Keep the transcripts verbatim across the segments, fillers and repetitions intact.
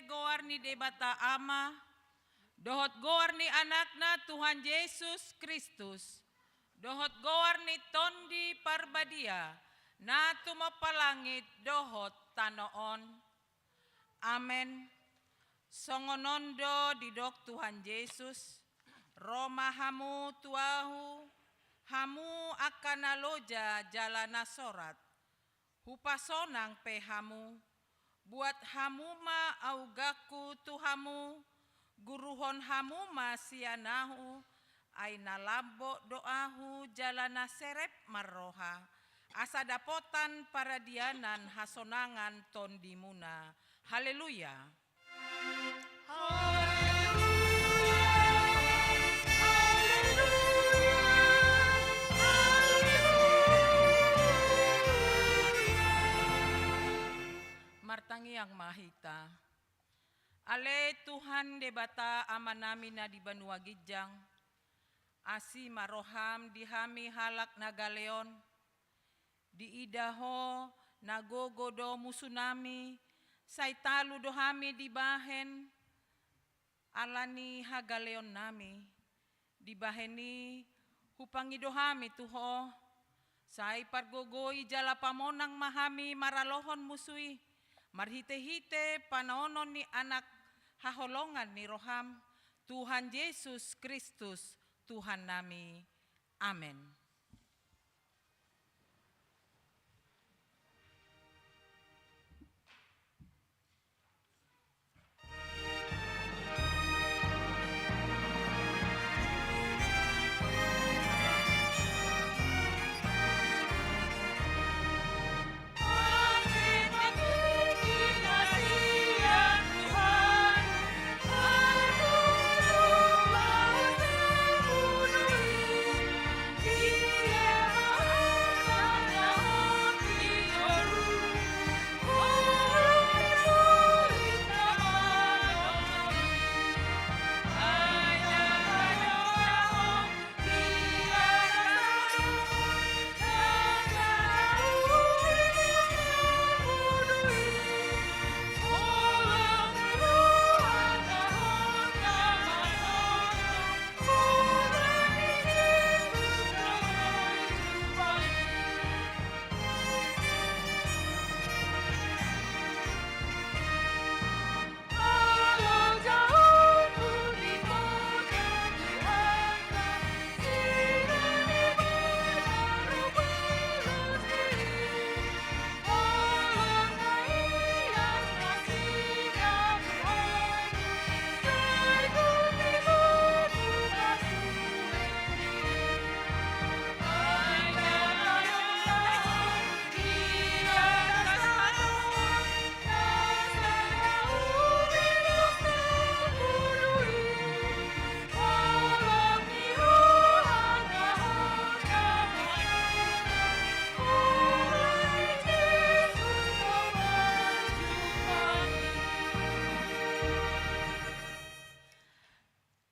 goar ni Debata Ama, dohot goar ni Anakna Tuhan Jesus Kristus, dohot goar ni Tondi Parbadia, na tumompa langit dohot tano on. Amen. Songon on do didok Tuhan Jesus, ro ma hamu tu Ahu, hamu angka na loja jala na sorat, Hupasonang pe hamu, buat hamu ma augangku tu hamu, guruhon hamu ma sian Ahu, ai na lambok do Ahu jala na serep marroha, asa dapotan paradianan hasonangan tondimuna. Haleluya! Haleluya, haleluya, haleluya. Martangiang ma hita. Ale Tuhan Debata Amanami na di banua ginjang, asi ma roham di hami halak na gale on, diida Ho na gogo do musunami, sai talu do hami dibahen, ala ni hagaleonnami, dibahen i hupangido hami tu Ho, sai pargogoi jala pamonang ma hami maralohon musu i, marhitehite panaonon ni Anak haholongan ni roham, Tuhan Jesus Kristus, Tuhannami. Amen.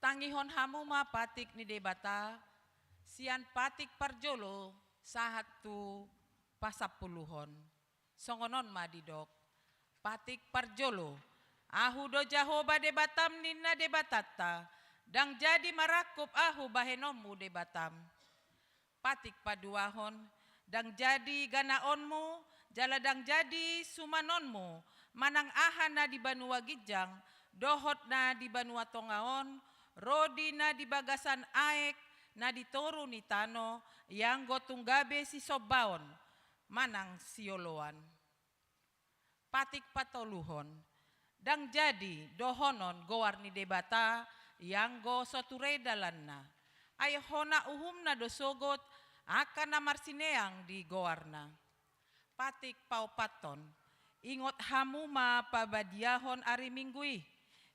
Tangihon hamu ma patik ni Debata, sian patik parjolo sahat tu pasampuluhon. Songon on ma didok. Patik parjolo. Ahu do Jahowa Debatam ninna Debatanta, ndang jadi marangkup Ahu bahenonmu debatam. Patik paduahon. Ndang jadi ganaonmu, jala ndang jadi sumanonmu, manang aha na di banua ginjang, dohot na di banua tonga on, ro di na di bagasan aek, na di toru ni tano, ianggo tung gabe sisombaon, manang sioloan. Patik patoluhon. Ndang jadi dohonon goar ni Debata, ianggo so ture dalanna. Ai hona uhumna do sogot, angka na marsineang di goarna. Patik paopathon. Ingot hamu ma pabadiahon ari Minggu i.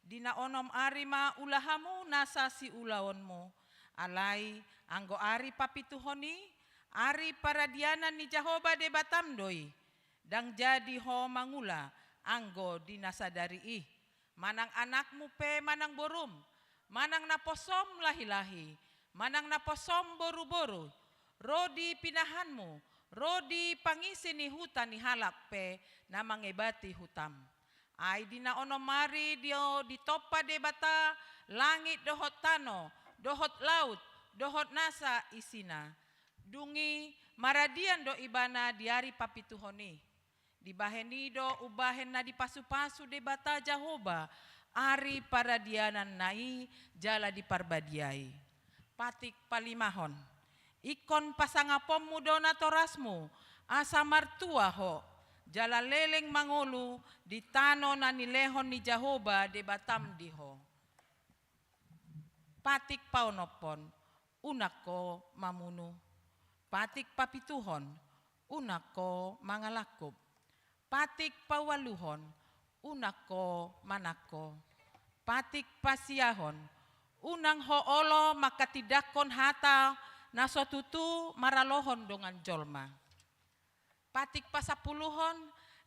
Di na onom ari ma ula hamu nasa siulaonmu. Alai, anggo ari papituhon i, ari paradianan ni Jahowa Debatam do i. Ndang jadi ho mangula anggo di na sadari i. Manang anakmu pe manang borum, manang naposom lahilahi, manang naposom boruboru, ro di pinahanmu, ro di pangise ni huta ni halak pe na mangebati hutam. Ai di na onom ari do ditompa Debata langit dohot tano, dohot laut, dohot nasa isina. Dung i maradian do ibana di ari papituhon i. Dibahen i do umbahen na dipasupasu Debata Jahowa ari paradiananna i jala diparbadiai. Patik palimahon. Ingkon pasangaponmu do natorasmu, asa martua ho, jala leleng mangolu di tano na nilehon ni Jahowa Debatam di ho. Patik paonomhon, unang ho mamunu. Patik papituhon, unang ho mangalangkup. Patik paualuhon, unang ho manangko. Patik pasiahon, unang ho olo manghatindanghon hata na so tutu maralohon dongan jolma. Patik pasampuluhon,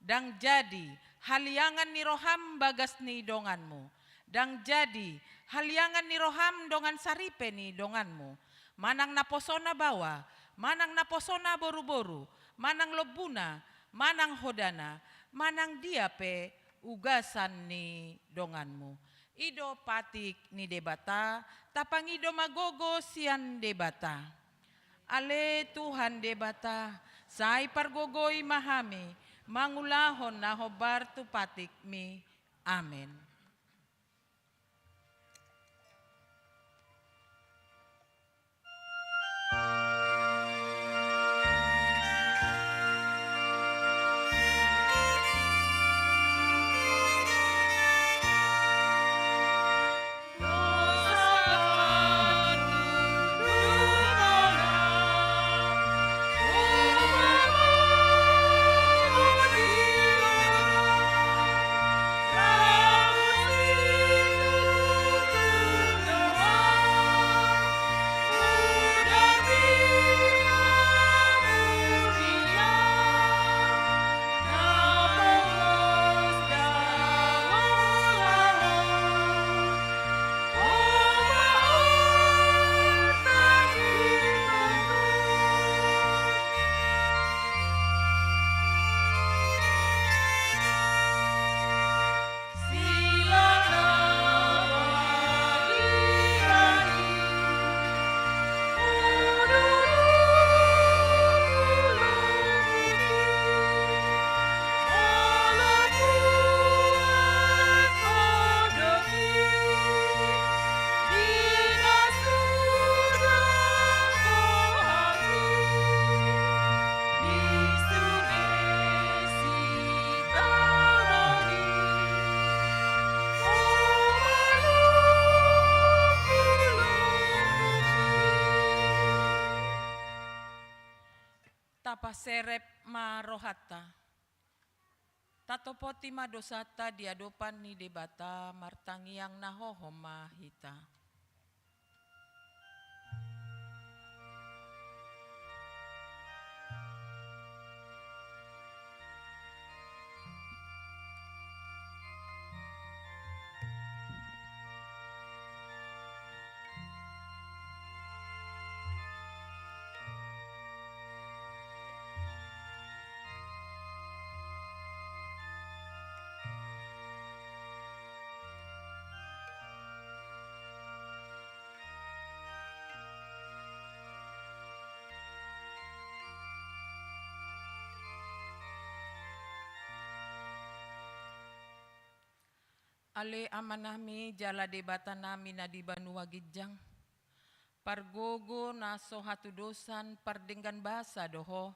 ndang jadi haliangan ni roham bagas ni donganmu. Ndang jadi haliangan ni roham dongan saripe ni donganmu. Manang naposona baoa, manang naposona boruboru, manang lombuna, manang hodana, manang dia pe ugasan ni donganmu. I do patik ni Debata, tapangido ma gogo sian Debata. Ale Tuhan Debata, sai pargogoi ma hami, mangulahon na hombar tu patikmi. Amen. Tapaserep ma rohanta. Tatopoti ma dosanta di adopan ni Debata, martangiang na hohom ma hita. Ale Amanami jala Debatanami na di banua ginjang, pargogo na so hatudosan pardenggan basa do Ho,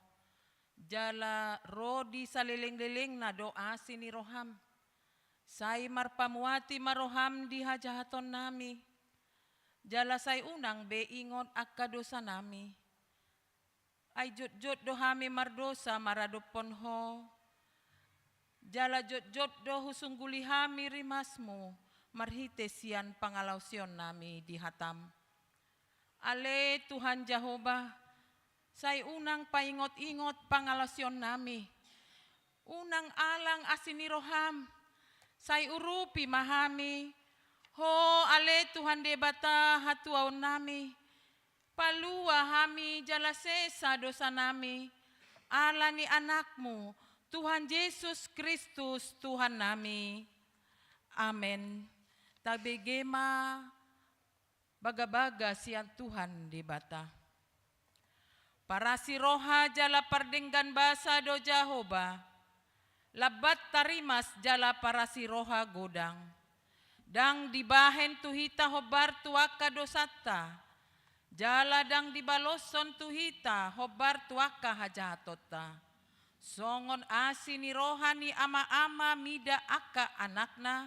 jala ro di salelenglelengna do asi ni roham. Sai marpamuati ma roham di hajahatonnami, jala sai unang be ingot angka dosanami. Ai jotjot do hami mardosa maradophon Ho, jala jotjot do husungguli hami rimasmu marhite sian pangalaosionnami di hatam. Ale Tuhan Jahowa, sai unang paingot-ingot pangalaosionnami. Unang alang asi ni roham, sai urupi ma hami, Ho ale Tuhan Debata hatuaonnami. Palua hami jala sesa dosanami, ala ni Anakmu, Tuhan Jesus Kristus, Tuhan nami. Amen. Tabege ma bagabaga sian Tuhan Debata. Parasi roha jala pardenggan basa do Jahowa, lambat tarimas jala parasi roha godang. Ndang dibahen tu hita hombar tu angka dosanta, jala ndang dibaloshon tu hita hombar tu angka hajahatonta. Songon asi ni roha ni ama-ama mida angka anakna,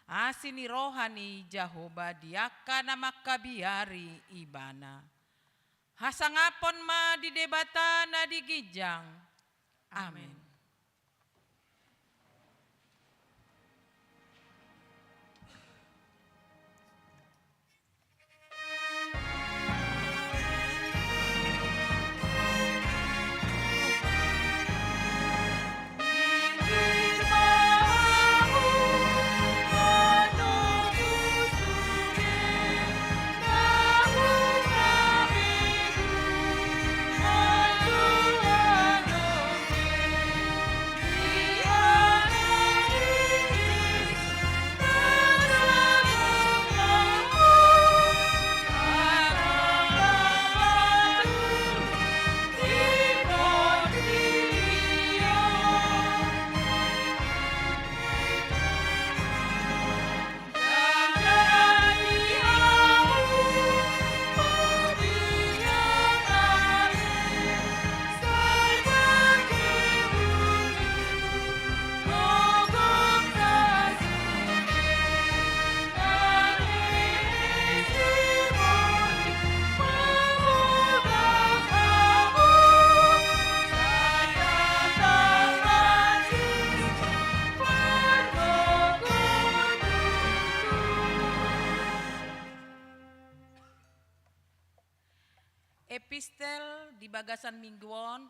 asi ni roha ni Jahowa di angka na mangkabiari ibana. Hasangapon ma di Debata na di ginjang. Amen. Amen. Epistel di bagasan minggu on,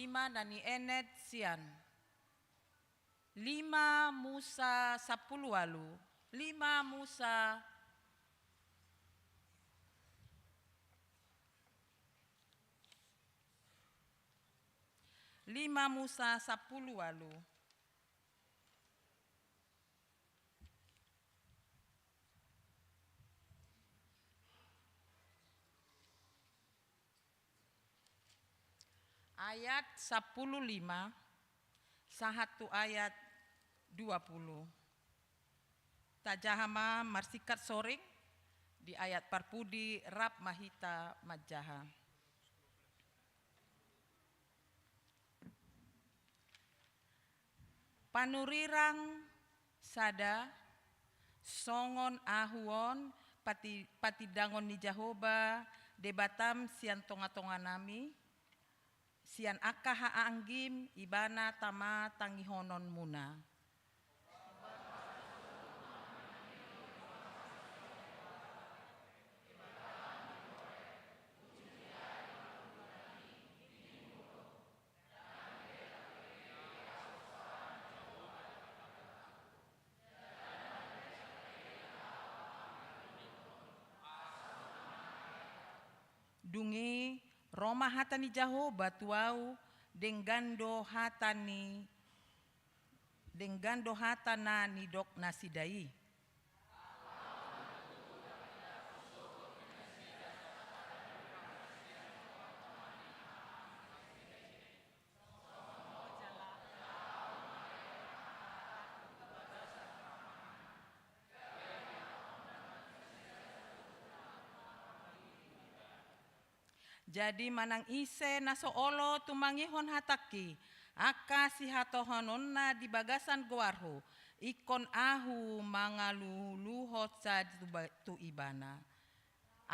i ma na nienet sian lima Musa sampulu ualu, lima Musa, lima Musa sampulu ualu. Ayat sampulu lima sahat tu ayat dua pulu. Tajaha ma marsingkat soring, di ayat parpudi rap ma hita manjaha. Panurirang sada, songon ahu on pati-, patindangon ni Jahowa Debatam sian tonga-tonganami, sian angka haanggim ibana tama tangihononmuna. Dung i ro ma hata ni Jahowa tu ahu, denggan do hata ni, denggan do hata na nidok nasida i. Jadi manang ise na so olo tumangihon hatangki, angka sihatohononna di bagasan goarhu, ingkon ahu mangaluluhon sa tu ba-, tu ibana.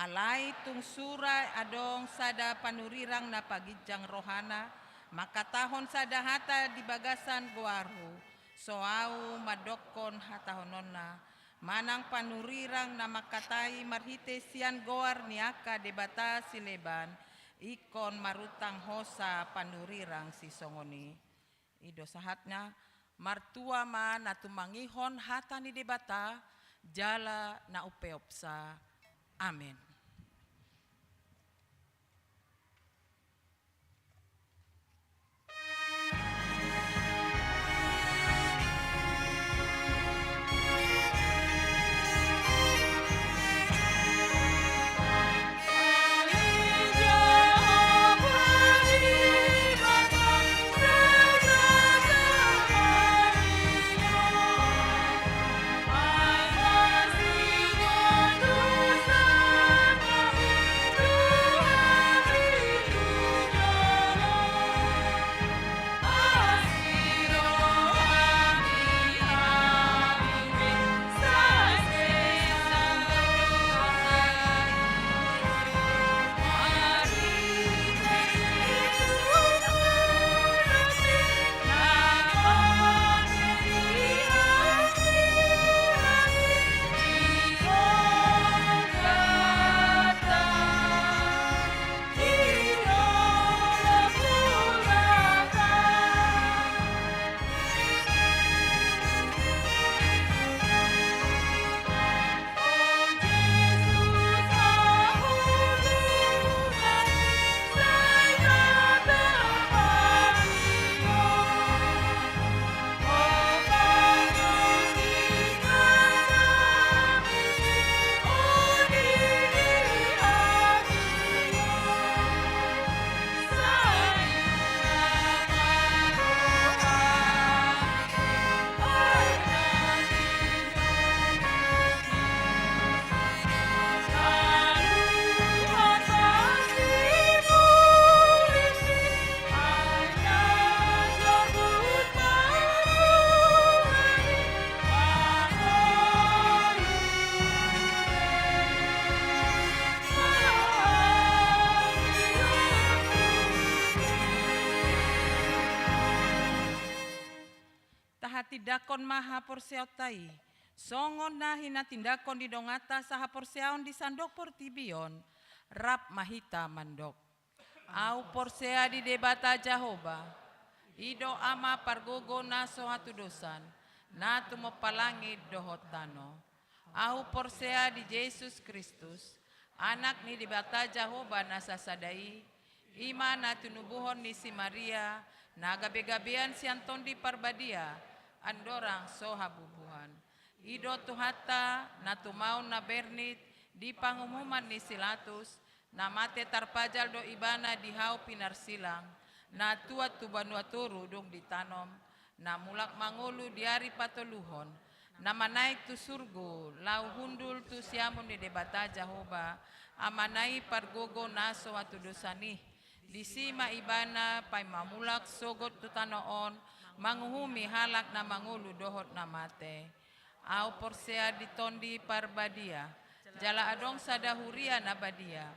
Alai tung sura adong sada panurirang na paginjang rohana, mangkatahon sada hata di bagasan goarhu, so ahu mandokkon hatahononna, manang panurirang na mangkatai marhite sian goar ni angka debata sileban, ingkon maruntang hosa panurirang sisongon i. I do sahatna, martua ma na tumangihon hata ni Debata, jala na umpeopsa. Amen. Tindangkon ma haporseaonta i, songon na hinatindangkon ni donganta sahaporseaon di sandok portibi on. Rap ma hita mandok. Ahu porsea di Debata Jahowa, i do Ama pargogo na so hatudosan, na tumompa langit dohot tano. Ahu porsea di Jesus Kristus, Anak ni Debata Jahowa na sasada i, i ma na tinubuhon ni si Maria, na gabegabean sian Tondi Parbadia, andorang so habubuhan. I do Tuhanta, na tumaon na bernit di pangumuman ni si Latus, na mate tarpajal do Ibana di hau pinarsilang, na tuat tu banua toru dung ditanom, na mulak mangolu di ari patoluhon, na manaek tu surgo, laho hundul tu siamun ni Debata Jahowa, Amana i pargogo na so hatudosan i. Disi ma Ibana paima mulak sogot tu tano on, manguhumi halak na mangolu dohot na mate. Ahu porsea di Tondi Parbadia, jala adong sada huria na badia.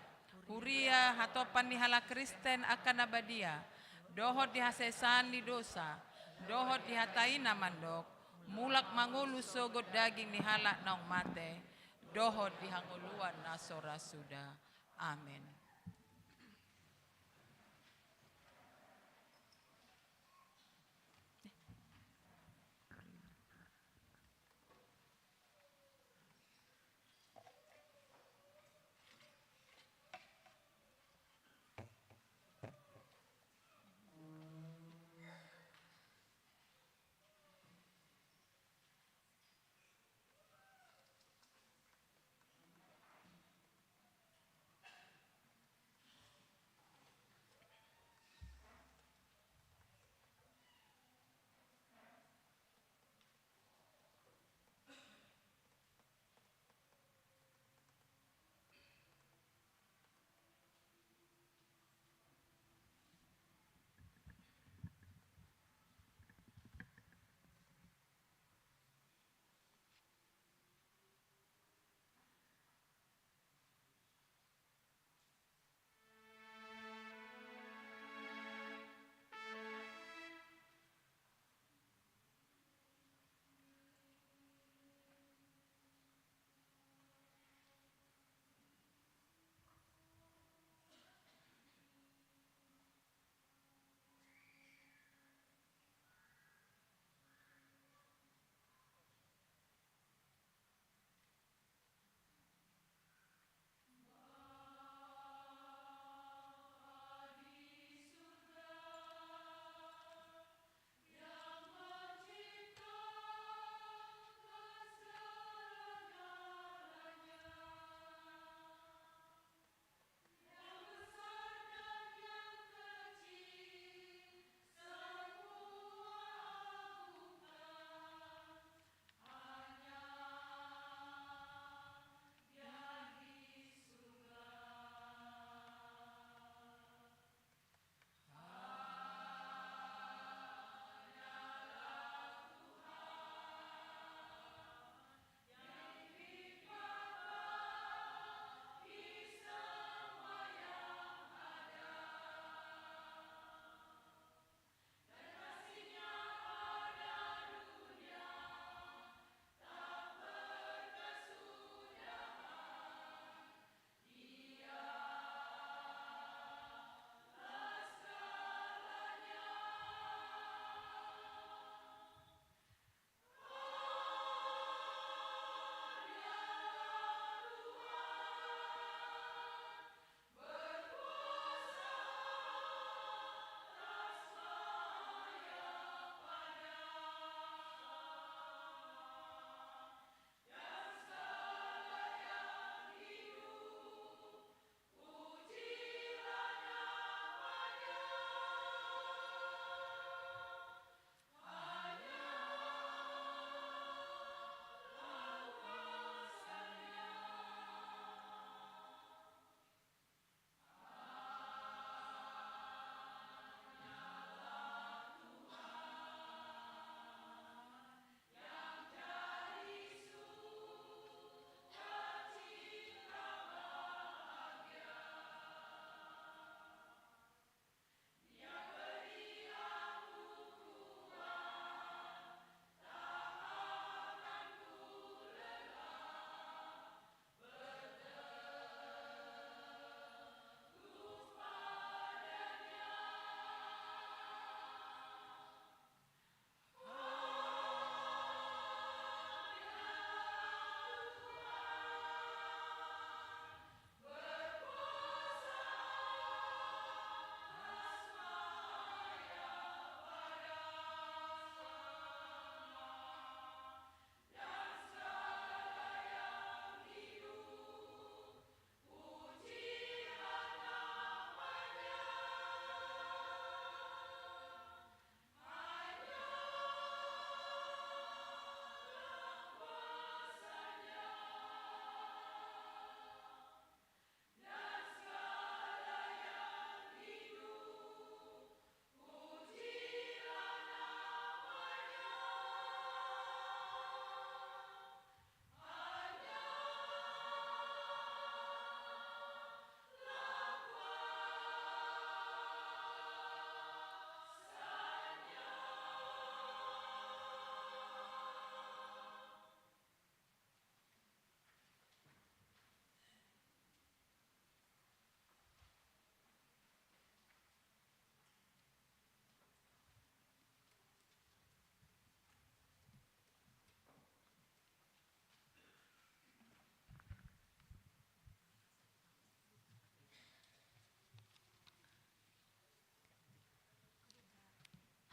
Huria hatompa ni halak Kristen angka na badia, dohot di hasesaan ni dosa, dohot di hata i na mandok, mulak mangolu sogot daging ni halak naung mate, dohot di hangoluan na so ra suda. Amen.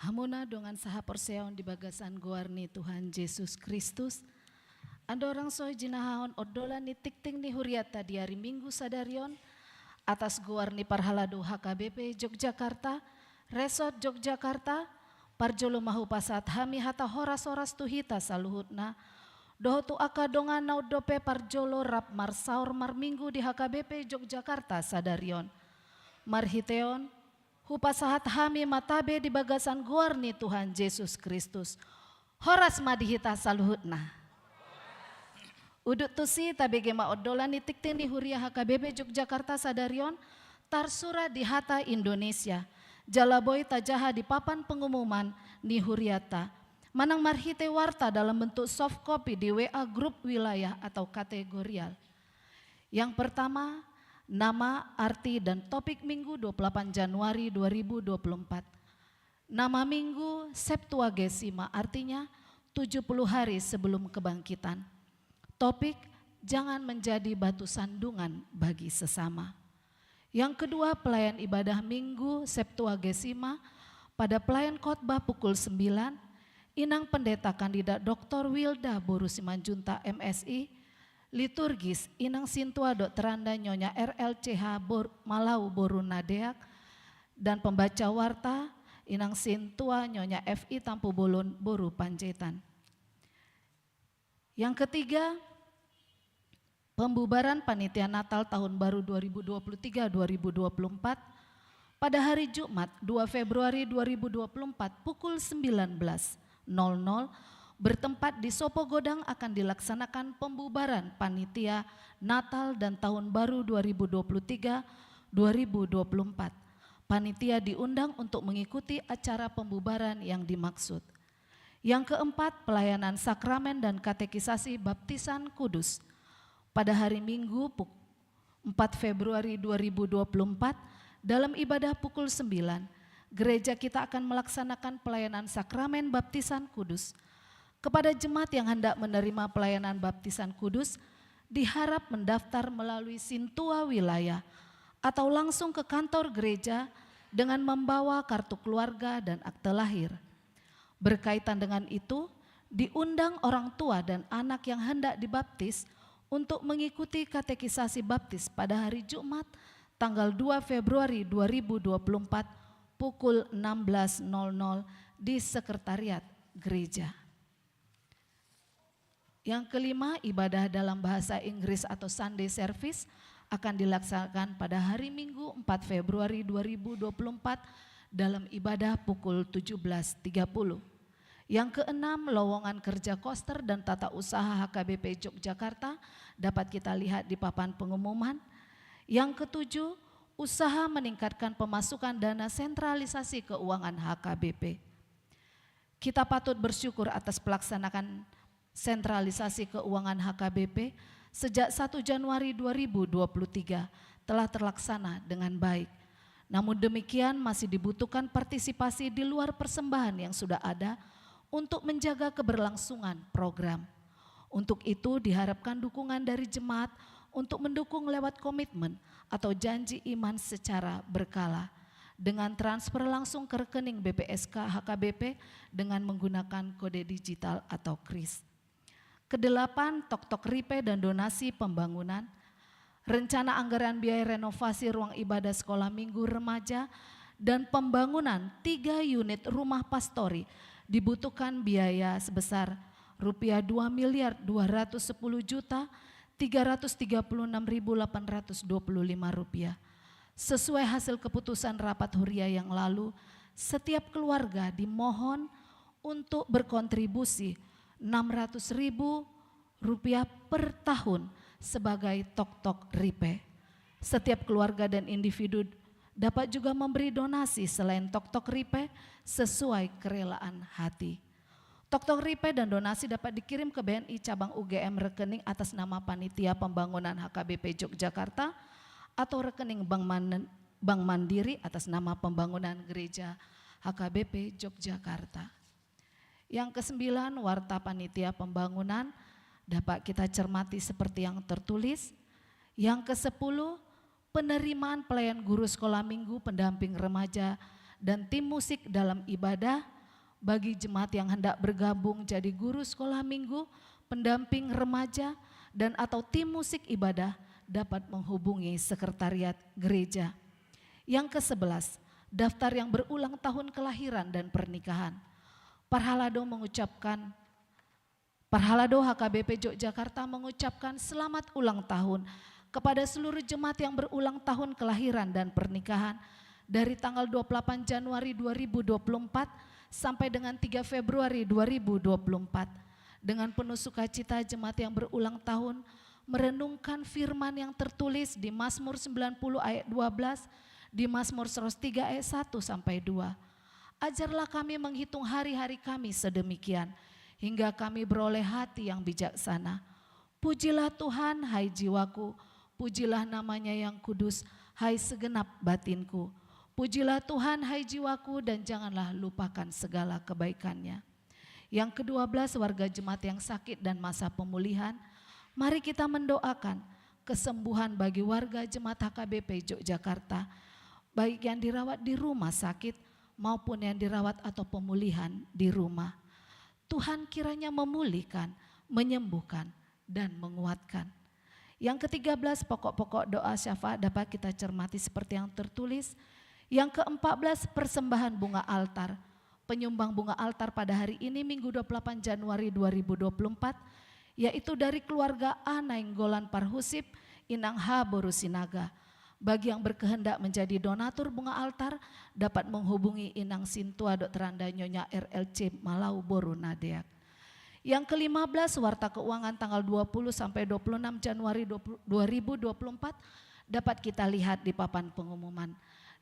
Hamuna dongan sahaporseaon di bagasan goar ni Tuhan Jesus Kristus. Andorang so jinahahon ondolan ni tingting ni huriata di ari Minggu sadari on, atas goar ni parhalado H K B P Yogyakarta, Resort Yogyakarta, parjolo ma hupasahat hami hata horas-horas tu hita saluhutna, dohot tu angka dongan na on dope parjolo rap marsaor marminggu di H K B P Yogyakarta sadari on. Marhite on, hupasahat hami ma tabe di bagasan goar ni Tuhan Jesus Kristus. Horas ma di hita saluhutna. Udut tusi, tabege ma ondolan ni tingting ni huria H K B P Yogyakarta sadari on, tarsurat di hata Indonesia. Jala boi tajaha di papan pengumuman ni huriata. Manang marhite warta dalam bentuk soft copy di W A grup wilayah atau kategorial. Yang pertama, nama, arti, dan topik Minggu dua puluh delapan Januari dua ribu dua puluh empat. Nama Minggu Septuagesima, artinya tujuh puluh hari sebelum kebangkitan. Topik, jangan menjadi batu sandungan bagi sesama. Yang kedua, pelayan ibadah Minggu Septuagesima pada pelayan khotbah pukul sembilan, Inang Pendeta Kandidat Doktor Wilda Boru Simanjuntak, M Si, liturgis, Inang Sintua Doktoranda Nyonya R L C H Bor-, Malau Boru Nadeak, dan pembaca warta, Inang Sintua Nyonya F I Tampubolon Boru Panjaitan. Yang ketiga, pembubaran panitia Natal tahun baru dua ribu dua puluh tiga dua ribu dua puluh empat, pada hari Jumat, dua Februari dua ribu dua puluh empat, pukul sembilan belas nol nol, bertempat di Sopo Godang, akan dilaksanakan pembubaran panitia Natal dan Tahun Baru dua ribu dua puluh tiga dua ribu dua puluh empat. Panitia diundang untuk mengikuti acara pembubaran yang dimaksud. Yang keempat, pelayanan sakramen dan katekisasi baptisan kudus. Pada hari Minggu, puk-, empat Februari dua ribu dua puluh empat, dalam ibadah pukul sembilan, gereja kita akan melaksanakan pelayanan sakramen baptisan kudus. Kepada jemaat yang hendak menerima pelayanan baptisan kudus, diharap mendaftar melalui Sintua Wilayah atau langsung ke kantor gereja dengan membawa kartu keluarga dan akte lahir. Berkaitan dengan itu, diundang orang tua dan anak yang hendak dibaptis untuk mengikuti katekisasi baptis pada hari Jumat, tanggal dua Februari dua ribu dua puluh empat, pukul enam belas nol nol di sekretariat gereja. Yang kelima, ibadah dalam bahasa Inggris atau Sunday Service akan dilaksanakan pada hari Minggu, empat Februari dua ribu dua puluh empat, dalam ibadah pukul tujuh belas tiga puluh. Yang keenam, lowongan kerja koster dan tata usaha H K B P Yogyakarta dapat kita lihat di papan pengumuman. Yang ketujuh, usaha meningkatkan pemasukan dana sentralisasi keuangan H K B P. Kita patut bersyukur atas pelaksanaan sentralisasi keuangan H K B P sejak satu Januari dua ribu dua puluh tiga telah terlaksana dengan baik. Namun demikian, masih dibutuhkan partisipasi di luar persembahan yang sudah ada untuk menjaga keberlangsungan program. Untuk itu, diharapkan dukungan dari jemaat untuk mendukung lewat komitmen atau janji iman secara berkala, dengan transfer langsung ke rekening B P S K H K B P dengan menggunakan kode digital atau kris. Kedelapan, toktok ripe dan donasi pembangunan. Rencana anggaran biaya renovasi ruang ibadah sekolah minggu remaja dan pembangunan tiga unit rumah pastori dibutuhkan biaya sebesar rupiah dua miliar dua ratus sepuluh juta tiga ratus tiga puluh enam ribu delapan ratus dua puluh lima rupiah. Sesuai hasil keputusan rapat huria yang lalu, setiap keluarga dimohon untuk berkontribusi enam ratus ribu rupiah per tahun sebagai toktok ripe. Setiap keluarga dan individu dapat juga memberi donasi selain toktok ripe sesuai kerelaan hati. Toktok ripe dan donasi dapat dikirim ke B N I cabang U G M rekening atas nama Panitia Pembangunan H K B P Yogyakarta atau rekening Bank Man-, Bank Mandiri atas nama Pembangunan Gereja H K B P Yogyakarta. Yang kesembilan, warta panitia pembangunan dapat kita cermati seperti yang tertulis. Yang kesepuluh, penerimaan pelayan guru sekolah minggu, pendamping remaja, dan tim musik dalam ibadah. Bagi jemaat yang hendak bergabung jadi guru sekolah minggu, pendamping remaja, dan atau tim musik ibadah, dapat menghubungi sekretariat gereja. Yang kesebelas, daftar yang berulang tahun kelahiran dan pernikahan. Parhalado mengucapkan Parhalado H K B P Yogyakarta mengucapkan selamat ulang tahun kepada seluruh jemaat yang berulang tahun kelahiran dan pernikahan dari tanggal dua puluh delapan Januari dua ribu dua puluh empat sampai dengan tiga Februari dua ribu dua puluh empat. Dengan penuh sukacita, jemaat yang berulang tahun merenungkan firman yang tertulis di Mazmur sembilan puluh ayat dua belas, di Mazmur seratus tiga ayat satu sampai dua. Ajarlah kami menghitung hari-hari kami sedemikian, hingga kami beroleh hati yang bijaksana. Pujilah Tuhan, hai jiwaku, pujilah nama-Nya yang kudus, hai segenap batinku. Pujilah Tuhan, hai jiwaku, dan janganlah lupakan segala kebaikan-Nya. Yang kedua belas, warga jemaat yang sakit dan masa pemulihan. Mari kita mendoakan kesembuhan bagi warga jemaat H K B P Yogyakarta, baik yang dirawat di rumah sakit maupun yang dirawat atau pemulihan di rumah. Tuhan kiranya memulihkan, menyembuhkan, dan menguatkan. Yang ketiga belas, pokok-pokok doa syafaat dapat kita cermati seperti yang tertulis. Yang keempat belas, persembahan bunga altar. Penyumbang bunga altar pada hari ini, Minggu dua puluh delapan Januari dua ribu dua puluh empat, yaitu dari keluarga A Nainggolan Parhusip, Inang H Boru Sinaga. Bagi yang berkehendak menjadi donatur bunga altar, dapat menghubungi Inang Sintua Doktoranda Nyonya R L C Malau Boru Nadeak. Yang kelima belas, warta keuangan tanggal dua puluh sampai dua puluh enam Januari dua puluh, dua ribu dua puluh empat dapat kita lihat di papan pengumuman.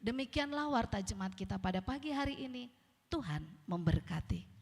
Demikianlah warta jemaat kita pada pagi hari ini. Tuhan memberkati.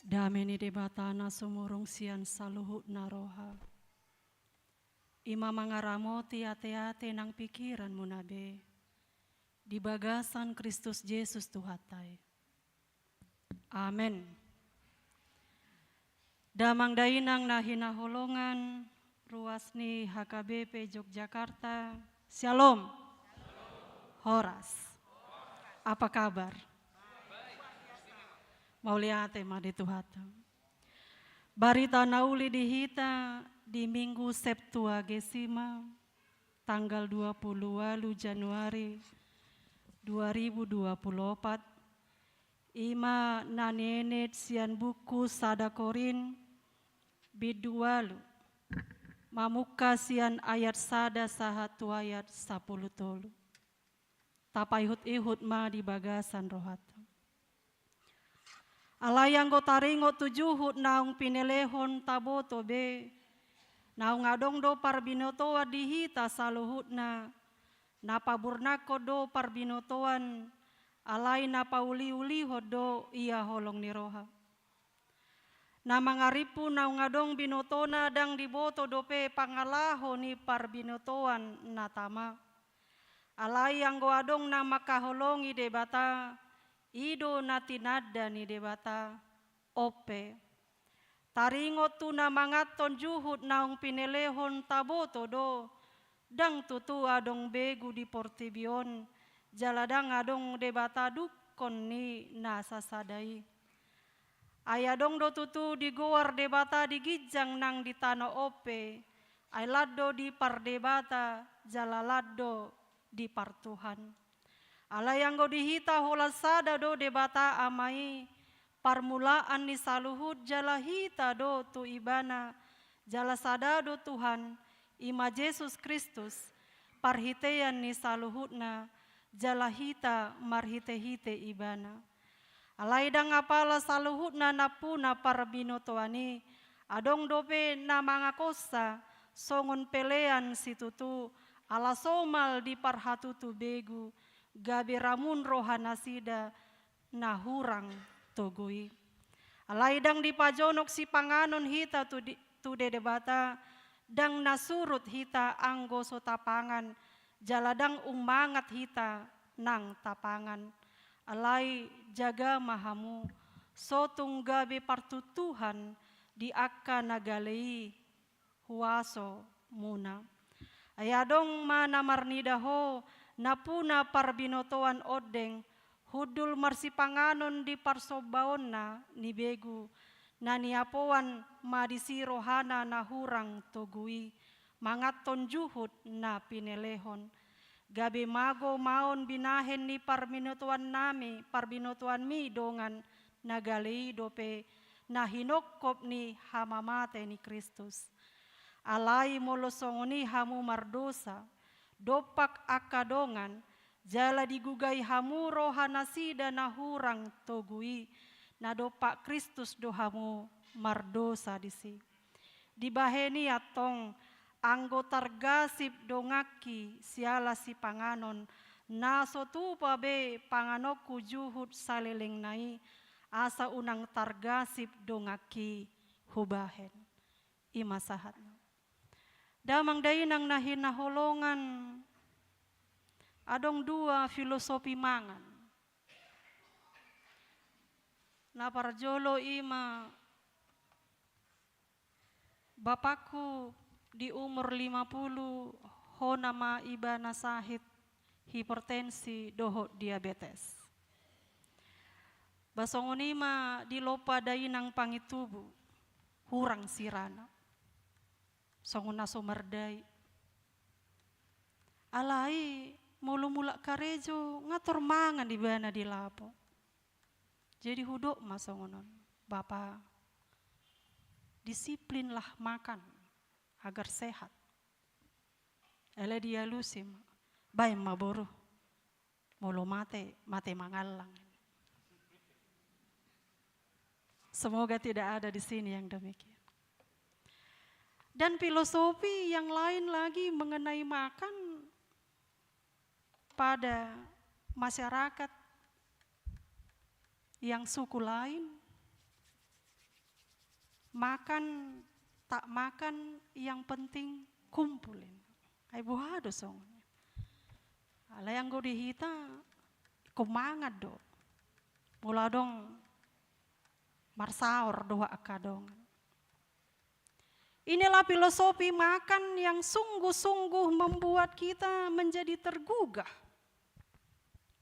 Dame ni Debata na sumurung sian saluhutna roha, i ma mangaramoti ateate nang pingkiranmuna be, di bagasan Kristus Jesus Tuhanta i. Amen. Damang dainang na hinaholongan, ruas ni H K B P Yogyakarta, Syalom. Horas. Apa kabar? Mauliate ma di Tuhanta. Barita na uli di hita di Minggu Septuagesima, tanggal dua puluh walu Januari dua ribu dua puluh opat, i ma na nienet sian buku Sada Korint, bindu walu, mamungka sian ayat sada sahat tu ayat sapuluh tolu. Tapaihut-ihut ma di bagasan rohanta. Alai anggo taringot tu juhut naung pinelehon taboto be, naung adong do parbinotoan di hita saluhutna, na paburnangkon do parbinotoan, alai na pauli-ulihon do ia holong ni roha. Na mangarimpu naung adong binotona ndang diboto dope pangalaho ni parbinotoan na tama. Alai anggo adong na mangkaholongi Debata, i do na tinanda ni Debata, on pe. Taringot tu na manganhon juhut naung pinelehon taboto do, ndang tutu adong begu di portibi on, jala ndang adong Debata dungkon ni na sasada i. Ai adong do tutu digoar Debata di ginjang nang di tano on pe, ai lan do dipardebata, jala lan do dipartuhan. Alai anggo di hita holan sada do Debata Ama i, parmulaan ni saluhut, jala hita do tu Ibana, jala sada do Tuhan, i ma Jesus Kristus, parhitean ni saluhutna, jala hita marhite-hite Ibana. Alai ndang apala saluhutna nampuna parbinotoan i, adong dope na mangakonsa songon pelean situtu, ala somal diparhatutu begu, gabe ramun rohanasida na hurang togu i. Alai ndang dipajonok sipanganon hita tu di-, tu Debata, ndang na surut hita anggo so tapangan, jala ndang ummangat hita nang tapangan. Alai jaga ma hamu, so tung gabe partuntuhan di angka na gale i huasomuna. Ai adong ma na marnida ho, nampuna parbinotoan ondeng, hundul marsipanganon di parsombaonna ni begu, na niapoan ma disi rohana na hurang togu i, manganhon juhut na pinelehon. Gabe mago ma on binahen ni parbinotoannami, parbinotoanmi dongan na gale i dope na hinongkop ni hamamate ni Kristus. Alai molo songon i hamu mardosa, dompak angka dongan, jala digugai hamu rohanasida na hurang togu i, na dompak Kristus do hamu mardosa disi. Dibahen i antong, anggo targasip donganki siala sipanganon, na so tupa be panganonku juhut salelengna i, asa unang targasip donganki hubahen. I ma sahatna. Damang dainang na hinaholongan, adong dua filosofi mangan. Na parjolo i ma, bapakku di umur lima puluh, hona ma ibana sahit hipertensi dohot diabetes. Ba songon i ma dilompa dainang pangintubu, hurang sirana. Songon na so mardai. Alai molo mulak karejo, nga tor mangan ibana di lapo. Jadi hudok ma songon on, Bapa, disiplinlah makan agar sehat. Alai dialusi ma, baen ma boru, molo mate, mate mangallang. Semoga tidak ada di sini yang demikian. Dan filosofi yang lain lagi mengenai makan pada masyarakat yang suku lain, Makan, tak makan, yang penting kumpul, ninna. Ai boha do songon i? Alai anggo di hita, ingkon mangan do. Molo adong marsaor do angka dongan. Inilah filosofi makan yang sungguh-sungguh membuat kita menjadi tergugah.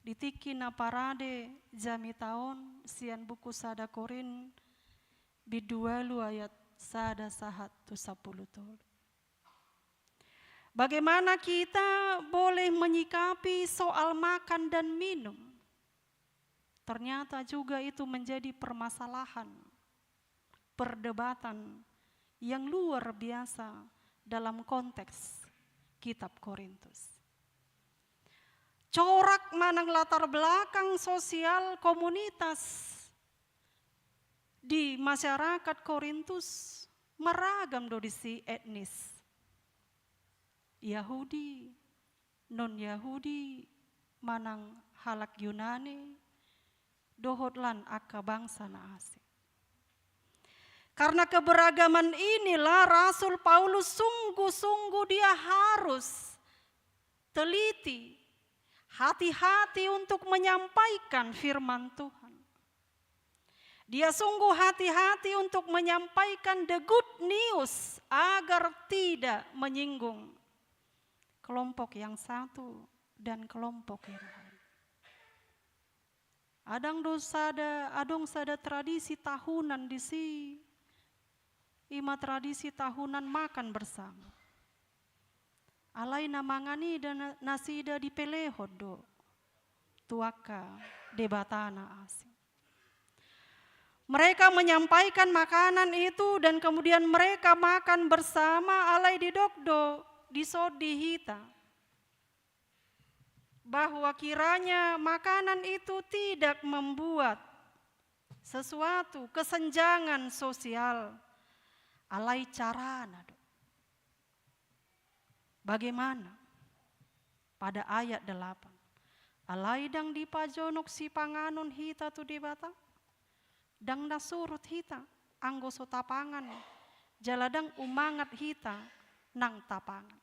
Di tingki na parade jamita on sian buku sada Korint, bindu ualu ayat sada sahat tu sampulu tolu. Bagaimana kita boleh menyikapi soal makan dan minum? Ternyata juga itu menjadi permasalahan, perdebatan yang luar biasa dalam konteks kitab Korintus. Corak manang latar belakang sosial komunitas di masyarakat Korintus maragam do disi etnis. Yahudi, non-Yahudi, manang halak Yunani, dohot lan angka bangsa na asing. Karena keberagaman inilah Rasul Paulus sungguh-sungguh dia harus teliti, hati-hati untuk menyampaikan firman Tuhan. Dia sungguh hati-hati untuk menyampaikan the good news agar tidak menyinggung kelompok yang satu dan kelompok yang lain. Adong do sada, adong sada tradisi tahunan disi, i ma tradisi tahunan makan bersama. Alai na mangan i da na-, nasida dipelehon do tu angka debata na asing. Mereka menyampaikan makanan itu dan kemudian mereka makan bersama, alai didok do dison di hita bahwa kiranya makanan itu tidak membuat sesuatu kesenjangan sosial, alai carana do. Bagaimana? Pada ayat delapan. Alai ndang dipajonok sipanganon hita tu Debata, ndang na surut hita anggo so tapangan, jala ndang umangat hita nang tapangan.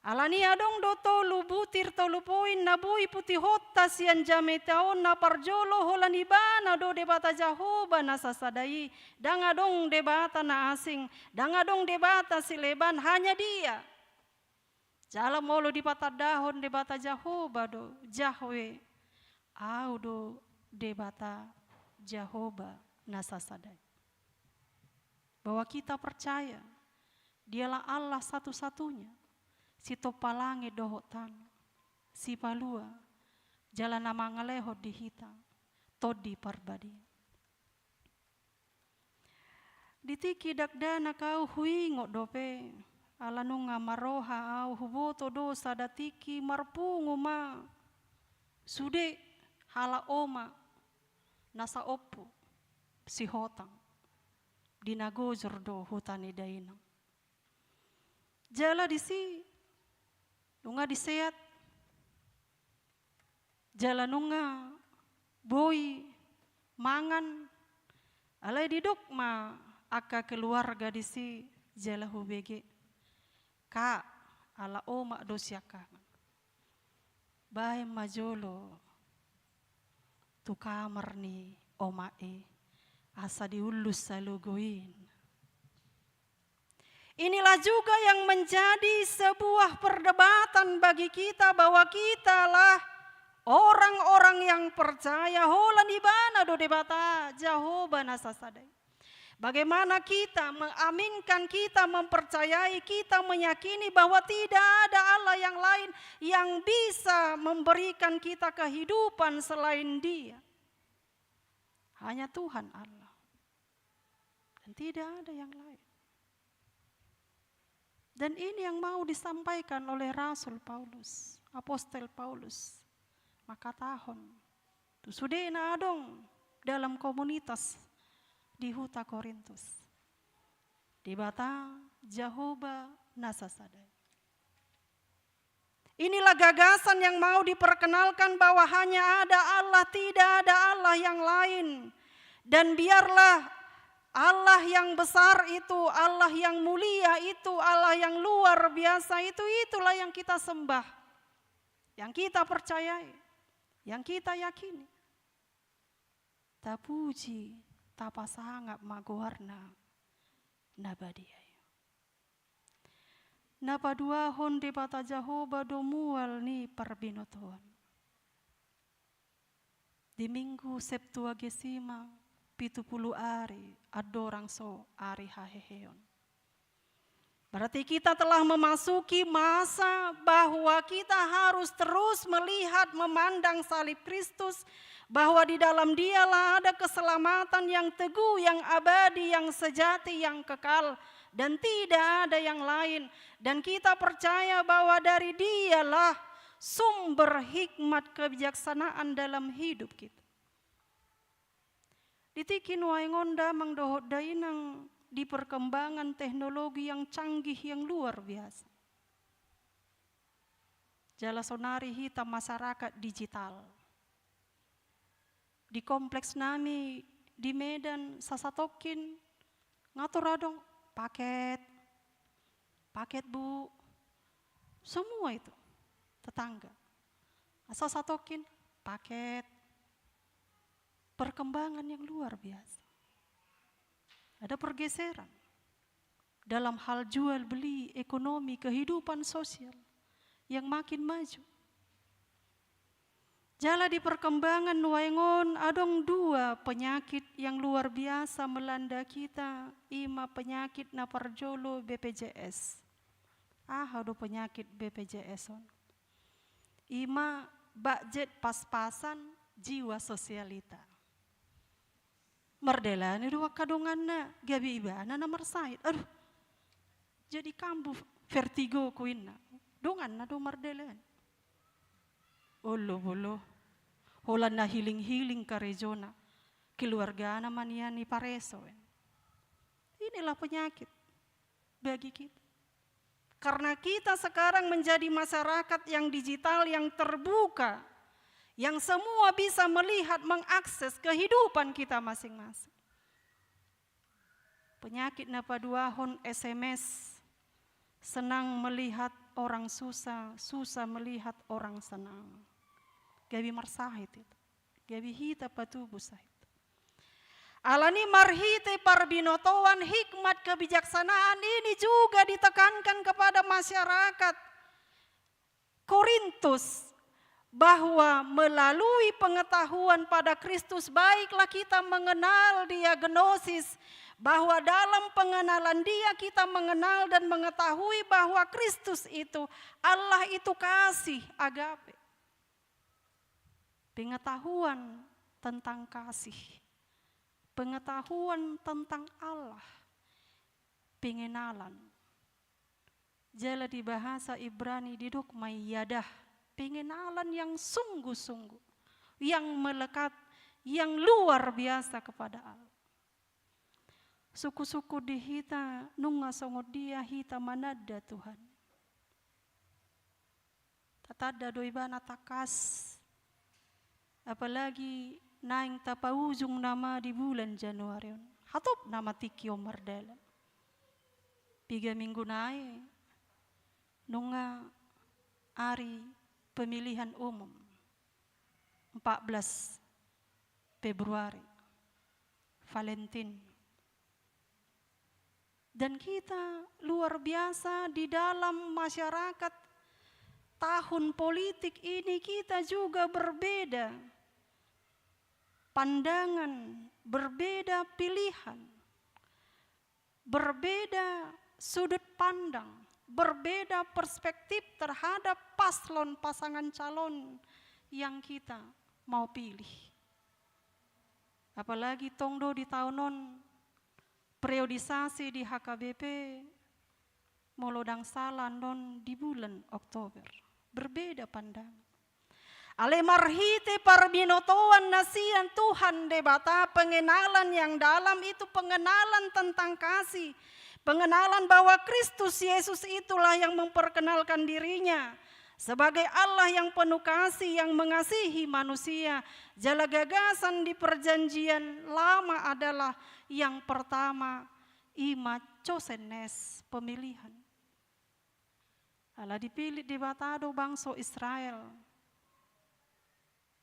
Alani adong do tolu butir tolu poin na boi putihonta sian jamita on, na parjolo holan Ibana do Debata Jahowa na sasada i, ndang adong debata na asing, ndang adong debata sileban, hanya Dia. Jala molo dipatandahon Debata Jahowa do, Jahwe, Au do Debata Jahowa na sasada i. Bahwa kita percaya Dialah Allah satu-satunya, sitompa langit dohot tano, sipalua, jala na mangalehon di hita Tondi Parbadia. Di tingki dakdanak au huingot dope, ala nunga marroha au, huboto do sada tingki marpungu ma sude halak omak na saompu, sihotang, di na gojor do huta ni dainang. Jala disi nunga diseat, jala nunga boi mangan, alai didok ma angka keluarga disi jala hubege, Kak, ala omak do siangkangan. Baen ma jolo tu kamar ni omak i, asa diullus salogo i. Inilah juga yang menjadi sebuah perdebatan bagi kita, bahwa kitalah orang-orang yang percaya, holan Ibana do Debata Jahowa na sasada i. Bagaimana kita mengaminkan, kita mempercayai, kita meyakini bahwa tidak ada Allah yang lain yang bisa memberikan kita kehidupan selain Dia. Hanya Tuhan Allah. Dan tidak ada yang lain. Dan ini yang mau disampaikan oleh Rasul Paulus, Apostel Paulus, mangkatahon tu sude na adong dalam komunitas di huta Korintus. Debata Jahowa na sasada i. Inilah gagasan yang mau diperkenalkan, bahwa hanya ada Allah, tidak ada Allah yang lain. Dan biarlah Allah yang besar itu, Allah yang mulia itu, Allah yang luar biasa itu, itulah yang kita sembah, yang kita percayai, yang kita yakini. Tapuji, tapasangap ma goarna na badia i. Na paduahon Debata Jahowa do mual ni parbinotoan. Di Minggu Septuagesima, pitu pulu ari andorang so ari haheheon. Berarti kita telah memasuki masa bahwa kita harus terus melihat, memandang salib Kristus, bahwa di dalam Dialah ada keselamatan yang teguh, yang abadi, yang sejati, yang kekal, dan tidak ada yang lain. Dan kita percaya bahwa dari Dialah sumber hikmat kebijaksanaan dalam hidup kita. Di tingki nuaeng on damang dohot dainang, di perkembangan teknologi yang canggih, yang luar biasa. Jala sonari hita masyarakat digital. Di kompleks nami di Medan, sasatongkin ngatur adong paket, paket Bu, semua itu tetangga. Sasatongkin paket, perkembangan yang luar biasa. Ada pergeseran dalam hal jual beli, ekonomi, kehidupan sosial yang makin maju. Jala di perkembangan nuaeng on adong dua penyakit yang luar biasa melanda kita, ima penyakit na parjolo B P J S. Aha do penyakit B P J S on? Ima budget pas-pasan, jiwa sosialita. Mardalan i do angka donganna, gabe ibana na marsahit. Aduh, jadi kambuh, vertigoku inna. Donganna do mardalan. Olo, bolo. Holan na hiling-hiling karejona. Keluargana ma nian i pareso. Inilah penyakit bagi kita. Karena kita sekarang menjadi masyarakat yang digital, yang terbuka, yang semua bisa melihat, mengakses kehidupan kita masing-masing. Penyakit na paduahon S M S, senang melihat orang susah, susah melihat orang senang. Gabe marsahit itu. Gabe hita patubu sahit. Alani marhite parbinotoan, hikmat kebijaksanaan ini juga ditekankan kepada masyarakat Korintus bahwa melalui pengetahuan pada Kristus, baiklah kita mengenal diagnosis, bahwa dalam pengenalan Dia kita mengenal dan mengetahui bahwa Kristus itu, Allah itu kasih, agape. Pengetahuan tentang kasih, pengetahuan tentang Allah, pengenalan. Jala di bahasa Ibrani didok ma i yadah, pengenalan yang sungguh-sungguh, yang melekat, yang luar biasa kepada Allah. Suku-suku di hita, nunga songon dia hita mananda Tuhan. Tatanda do ibana tangkas, apalagi naeng tapaujung nama di bulan Januari on. Hatop nama tingki on mardalan. Piga minggu nai, nunga ari pemilihan umum, empat belas Februari, Valentine. Dan kita luar biasa di dalam masyarakat tahun politik ini, kita juga berbeda pandangan, berbeda pilihan, berbeda sudut pandang, berbeda perspektif terhadap paslon, pasangan calon yang kita mau pilih. Apalagi tong do di taon on periodisasi di H K B P, molo ndang sala annon di bulan Oktober. Berbeda pandangan. Alai marhite parbinotoan na sian Tuhan Debata, pengenalan yang dalam itu pengenalan tentang kasih. Pengenalan bahwa Kristus Yesus itulah yang memperkenalkan dirinya. Sebagai Allah yang penuh kasih, yang mengasihi manusia, jala gagasan di Perjanjian Lama adalah yang pertama, i ma chosen nation, pemilihan. Ala dipillit Debata do bangso Israel.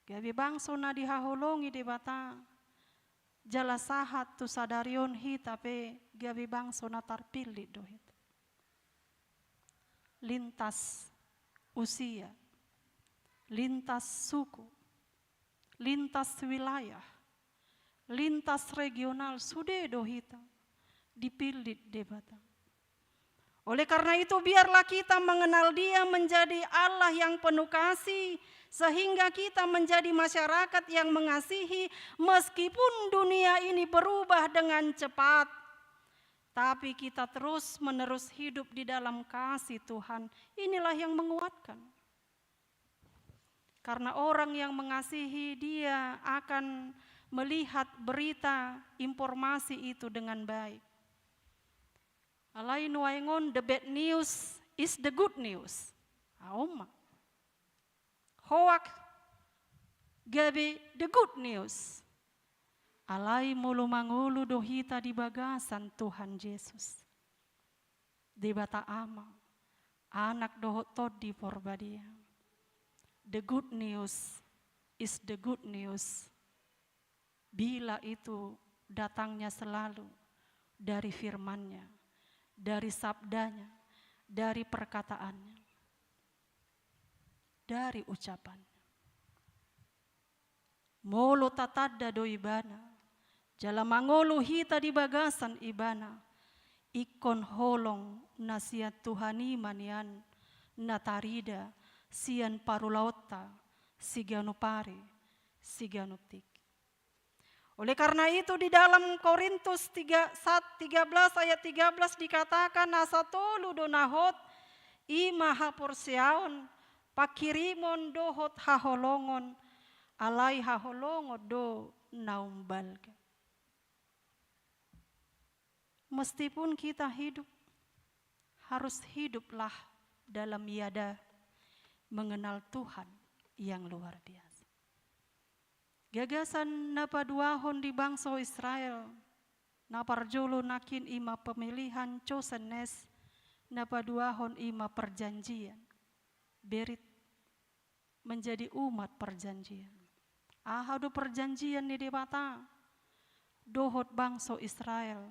Gabe bangso na dihaholongi Debata, jala sahat tu sadari on hita pe gabe bangso na tarpillit do hita. Lintas usia, lintas suku, lintas wilayah, lintas regional, sude do hita dipillit Debata. Oleh karena itu, biarlah kita mengenal Dia menjadi Allah yang penuh kasih, sehingga kita menjadi masyarakat yang mengasihi, meskipun dunia ini berubah dengan cepat. Tapi kita terus-menerus hidup di dalam kasih Tuhan. Inilah yang menguatkan. Karena orang yang mengasihi, dia akan melihat berita, informasi itu dengan baik. Alai nuaeng on, the bad news is the good news. Aoma. Hoak gabe the good news. Alai molo mangolu do hita di bagasan Tuhan Jesus, Debata Ama, Anak dohot Tondi Porbadia, the good news is the good news bila itu datangnya selalu dari firman-Nya, dari sabda-Nya, dari perkataan-Nya, dari ucapan-Nya. Molo tatanda do Ibana, jala mangolu hita di bagasan Ibana, ingkon holong na sian Tuhan i ma nian na tarida sian parulaonta siganup ari, siganup tingki. Oleh karena itu, di dalam Korintus tiga, sat-, tiga belas ayat tiga belas dikatakan, asa tolu do na hot, i ma haporseaon, panghirimon dohot haholongon, alai haholongon do na umbalga. Meskipun kita hidup, harus hiduplah dalam yada, mengenal Tuhan yang luar biasa. Gagasan na paduahon di bangso Israel, na parjolo nangkin i ma pemilihan, chosen nation, na paduahon i ma perjanjian, berit, menjadi umat perjanjian. Aha do perjanjian ni Debata dohot bangso Israel?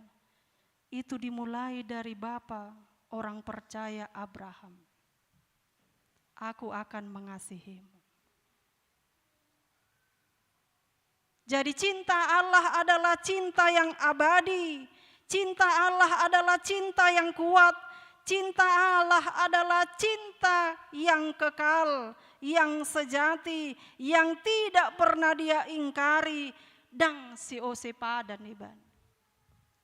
Itu dimulai dari bapa orang percaya Abraham. Aku akan mengasihimu. Jadi, cinta Allah adalah cinta yang abadi. Cinta Allah adalah cinta yang kuat. Cinta Allah adalah cinta yang kekal, yang sejati, yang tidak pernah Dia ingkari. Ndang siose padan Ibana.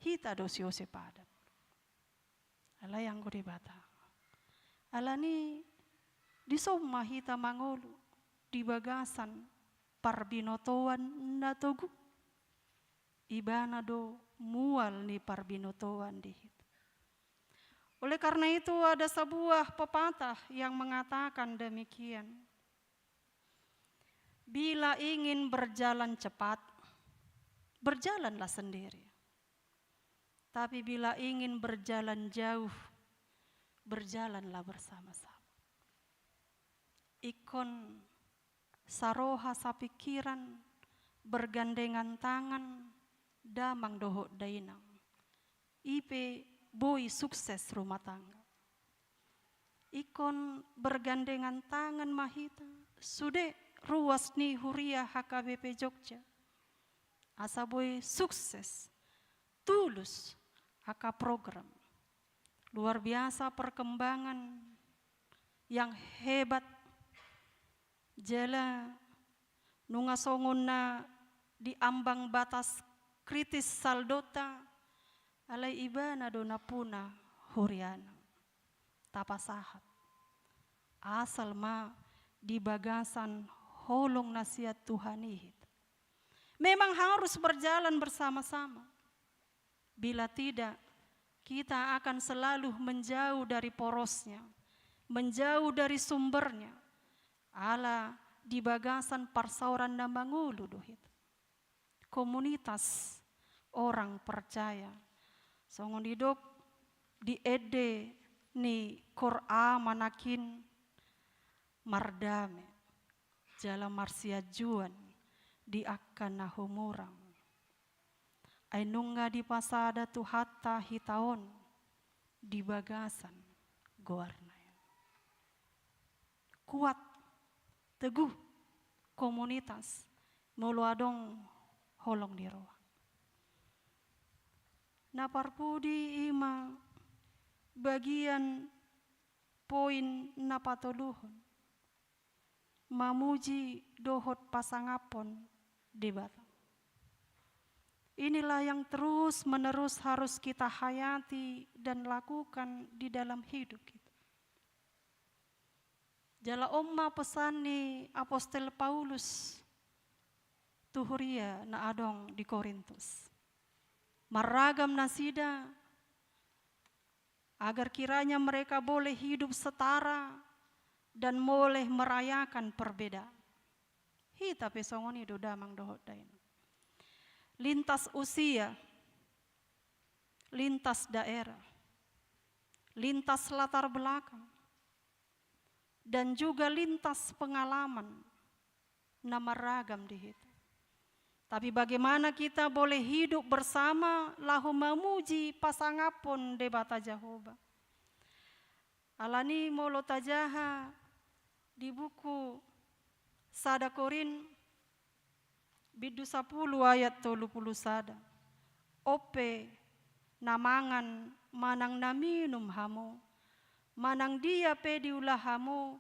Hita do siose padan. Alai anggo Debata. Alani dison ma hita mangolu di bagasan parbinotoan na togu. Ibana do mual ni parbinotoan di hita. Oleh karena itu, ada sebuah pepatah yang mengatakan demikian. Bila ingin berjalan cepat, berjalanlah sendiri. Tapi bila ingin berjalan jauh, berjalanlah bersama-sama. Ingkon saroha sapingkiran, bergandengan tangan, damang dohot dainang. I pe boi sukses rumah tangga. Ingkon bergandengan tangan ma hita, sude ruas ni huria H K B P Jogja. Asa boi sukses, tulus, angka program. Luar biasa perkembangan yang hebat. Jala nunga songon na di ambang batas kritis saldonta, alai Ibana do nampuna huriana. Tapasahat. Asal ma di bagasan holong na sian Tuhan i hita. Memang harus berjalan bersama-sama. Bila tidak, kita akan selalu menjauh dari porosnya. menjauh dari sumbernya, ala di bagasan parsaoran na mangolu do hita. Komunitas orang percaya. Songon didok di ende ni Qur'an ma nangkin, mardame jala marsianjuan di angka na humurang. Ai nunga dipasada Tuhanta hita on di bagasan goarna i. Kuat, teguh, komunitas, molo adong holong ni roha. Na parpudi i ma bagian poin na patoluhon. Mamuji dohot pasangaphon Debata. Inilah yang terus-menerus harus kita hayati dan lakukan di dalam hidup kita. Jala on ma pesan ni Apostel Paulus tu huria na adong di Korintus. Marragam nasida agar kiranya mereka boleh hidup setara dan boleh merayakan perbedaan. Hita pe songon i do damang dohot dainang. Lintas usia, lintas daerah, lintas latar belakang, dan juga lintas pengalaman na marragam di hita. Tapi bagaimana kita boleh hidup bersama laho mamuji pasangaphon Debata Jahowa? Alani molo tajaha di buku sada Korint bindu sapuluh ayat tolu puluh sada. On pe na mangan manang na minum hamu, manang dia pe diula hamu,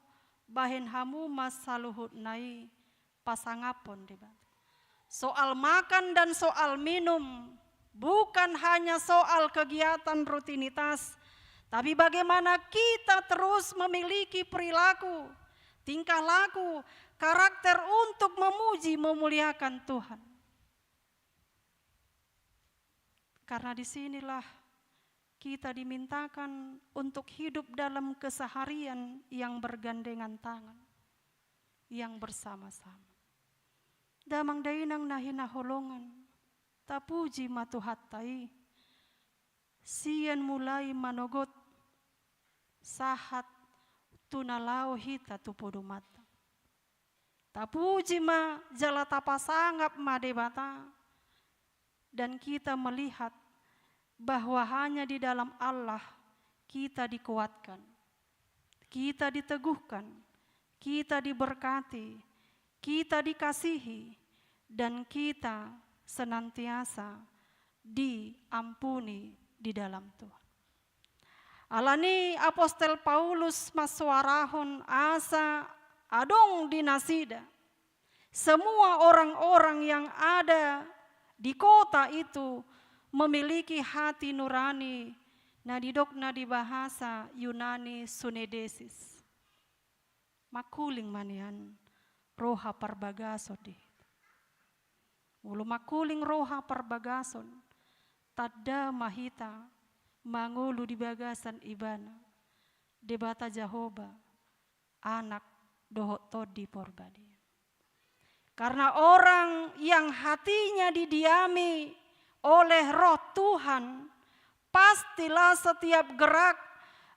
bahen hamu ma saluhutna i pasangaphon Debata. Soal makan dan soal minum bukan hanya soal kegiatan rutinitas, tapi bagaimana kita terus memiliki perilaku, tingkah laku, karakter untuk memuji, memuliakan Tuhan. Karena di sinilah kita dimintakan untuk hidup dalam keseharian yang bergandengan tangan, yang bersama-sama. Damang dainang na hinaholongan, tapuji ma Tuhanta i, sian mulai manogot sahat tu na laho hita tu podomanta. Tapuji ma jala tapasangap ma Debata, dan kita melihat bahwa hanya di dalam Allah kita dikuatkan, kita diteguhkan, kita diberkati, kita dikasihi, dan kita senantiasa diampuni di dalam Tuhan. Alani Apostel Paulus mansoarahon asa adong di nasida, semua orang-orang yang ada di kota itu memiliki hati nurani, na didokna di bahasa Yunani sunedesis. Mangkuling ma nian roha parbagason di hita. Molo mangkuling roha parbagason, tanda ma hita mangolu di bagasan Ibana, Debata Jahowa, Anak dohot Tondi Porbadia. Karena orang yang hatinya didiami oleh Roh Tuhan, pastilah setiap gerak,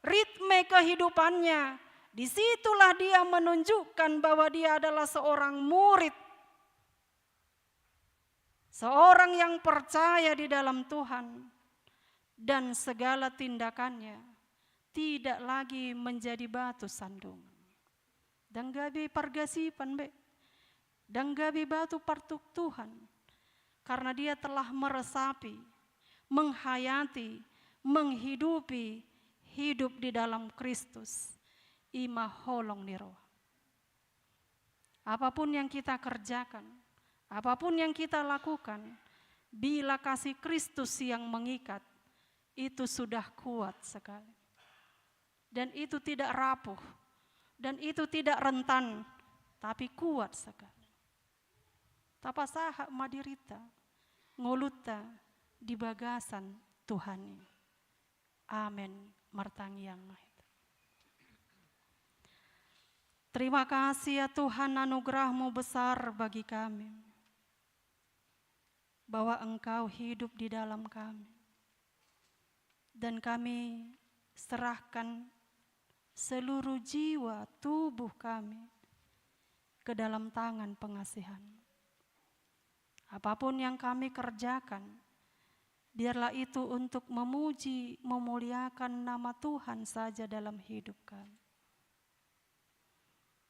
ritme kehidupannya, disitulah dia menunjukkan bahwa dia adalah seorang murid, seorang yang percaya di dalam Tuhan, dan segala tindakannya tidak lagi menjadi batu sandungan. Ndang gabe pargasipan be, ndang gabe batu partuktuhan, karena dia telah meresapi, menghayati, menghidupi hidup di dalam Kristus, i ma holong ni roha. Apapun yang kita kerjakan, apapun yang kita lakukan, bila kasih Kristus yang mengikat, itu sudah kuat sekali. Dan itu tidak rapuh, dan itu tidak rentan, tapi kuat sekali. Tapasahat ma dirinta, ngolunta di bagasan Tuhan i. Amen. Martangiang ma hita. Terima kasih ya Tuhan, anugerah-Mu besar bagi kami, bahwa Engkau hidup di dalam kami. Dan kami serahkan seluruh jiwa, tubuh kami ke dalam tangan pengasihan. Apapun yang kami kerjakan, biarlah itu untuk memuji, memuliakan nama Tuhan saja dalam hidup kami.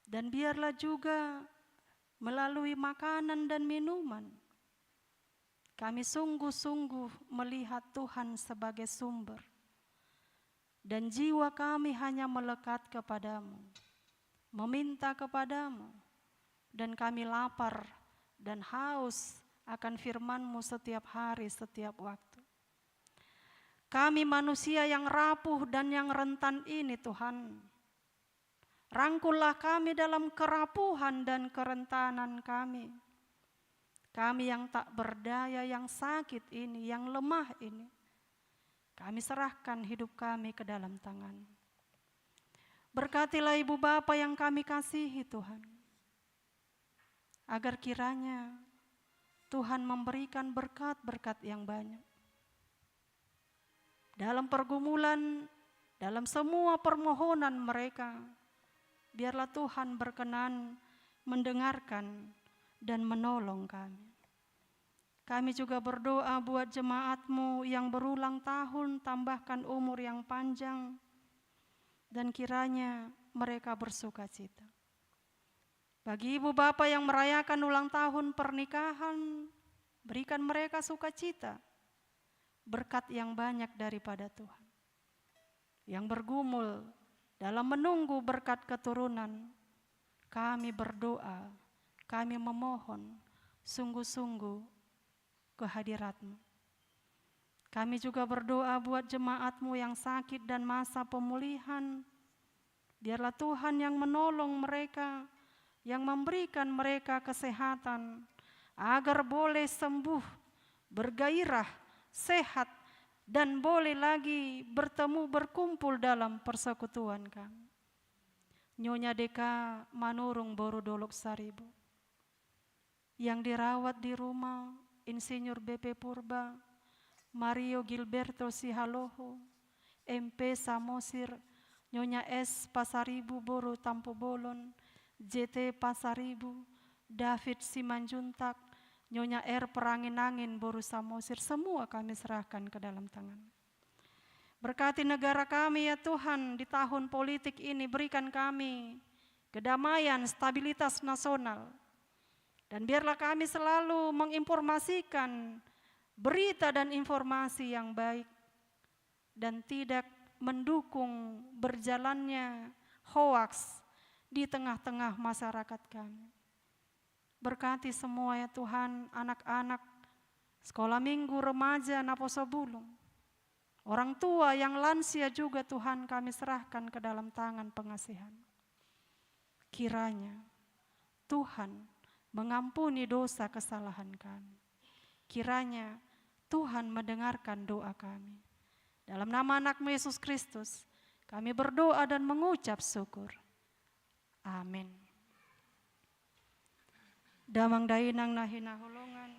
Dan biarlah juga melalui makanan dan minuman, kami sungguh-sungguh melihat Tuhan sebagai sumber. Dan jiwa kami hanya melekat kepada-Mu, meminta kepada-Mu, dan kami lapar dan haus akan firman-Mu setiap hari, setiap waktu. Kami manusia yang rapuh dan yang rentan ini, Tuhan. Rangkullah kami dalam kerapuhan dan kerentanan kami. Kami yang tak berdaya, yang sakit ini, yang lemah ini, kami serahkan hidup kami ke dalam tangan. Berkatilah ibu bapa yang kami kasihi, Tuhan. Agar kiranya Tuhan memberikan berkat-berkat yang banyak. Dalam pergumulan, dalam semua permohonan mereka, biarlah Tuhan berkenan mendengarkan dan menolong kami. Kami juga berdoa buat jemaat-Mu yang berulang tahun, tambahkan umur yang panjang, dan kiranya mereka bersukacita. Bagi ibu bapa yang merayakan ulang tahun pernikahan, berikan mereka sukacita, berkat yang banyak daripada Tuhan. Yang bergumul dalam menunggu berkat keturunan, kami berdoa, kami memohon sungguh-sungguh kehadirat-Mu. Kami juga berdoa buat jemaat-Mu yang sakit dan masa pemulihan. Biarlah Tuhan yang menolong mereka, yang memberikan mereka kesehatan, agar boleh sembuh, bergairah, sehat, dan boleh lagi bertemu, berkumpul dalam persekutuan kami. Nyonya Deka Manurung boru Dolok Saribu. Yang dirawat di rumah, Insinyur B P Purba, Mario Gilberto Sihaloho, M P Samosir, Nyonya S Pasaribu boru Tampubolon, J T Pasaribu, David Simanjuntak, Nyonya R Peranginangin boru Samosir, semua kami serahkan ke dalam tangan. Berkati negara kami, ya Tuhan, di tahun politik ini, berikan kami kedamaian, stabilitas nasional. Dan biarlah kami selalu menginformasikan berita dan informasi yang baik dan tidak mendukung berjalannya hoaks di tengah-tengah masyarakat kami. Berkati semua, ya Tuhan, anak-anak, sekolah minggu, remaja, naposo bulung. Orang tua yang lansia juga, Tuhan, kami serahkan ke dalam tangan pengasihan. Kiranya Tuhan mengampuni dosa kesalahan kami. Kiranya Tuhan mendengarkan doa kami. Dalam nama Anak-Mu Yesus Kristus, kami berdoa dan mengucap syukur. Amin. Damang dainang na hinaholongan,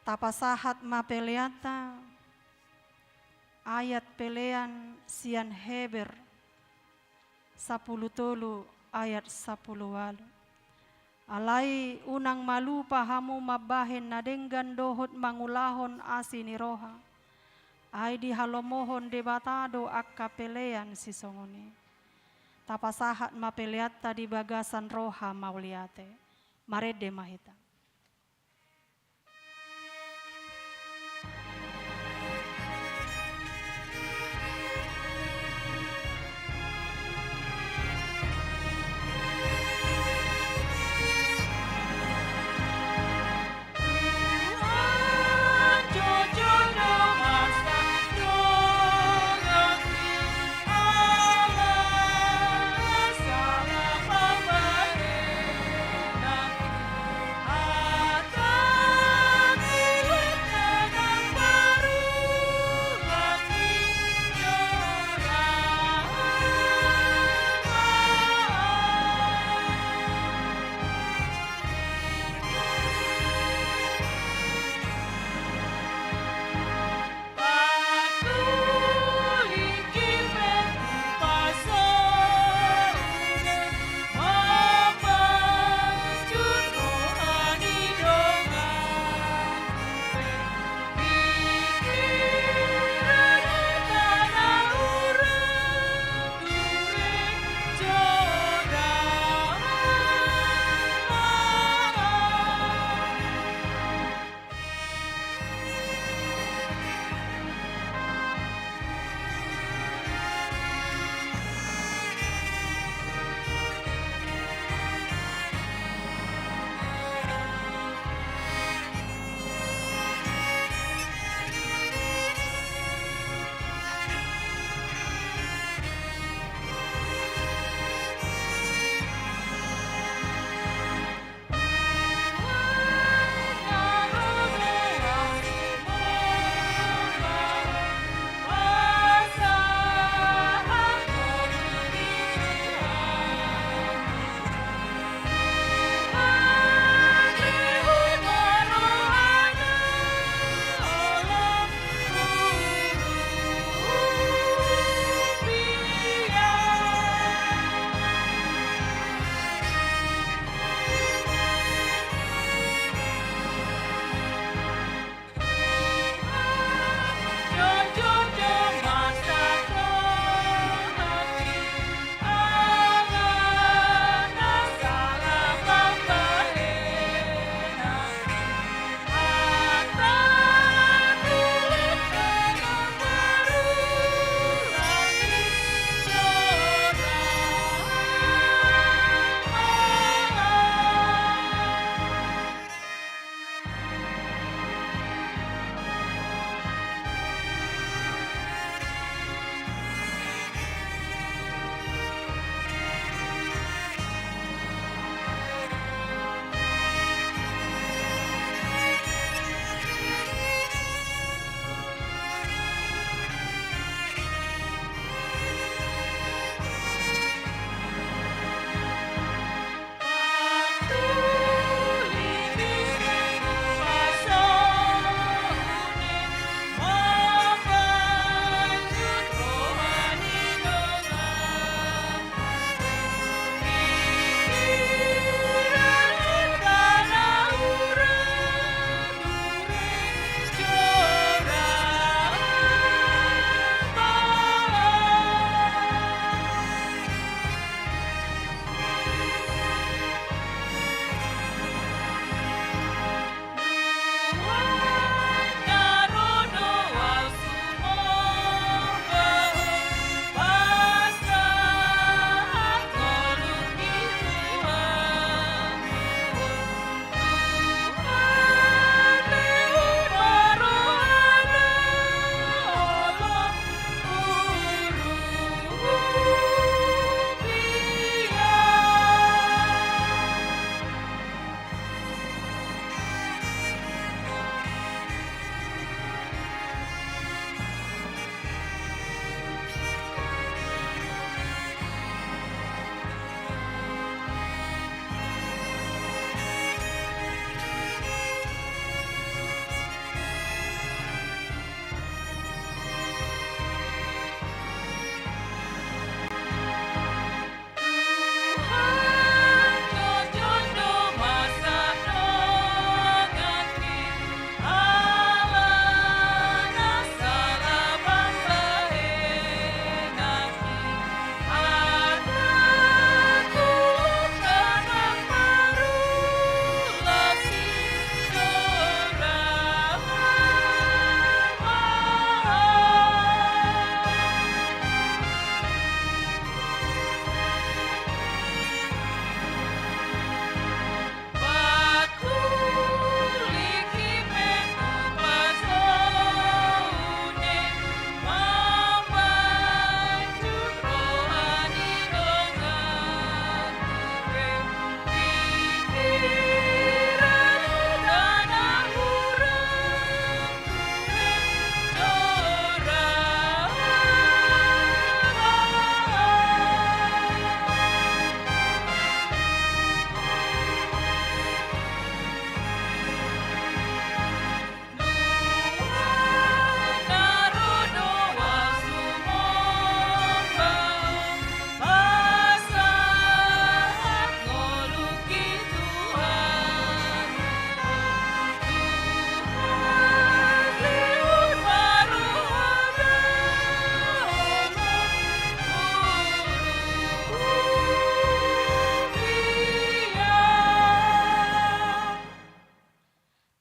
tapasahat ma peleanta, ayat pelean sian Heber sampulu tolu ayat sampulu ualu. Alai unang ma lupa hamu mambahen na denggan dohot mangulahon asi ni roha. Ai dihalomohon Debata do angka pelean sisongon i. Tapasahat ma peleanta di bagasan roha mauliate. Marende ma hita.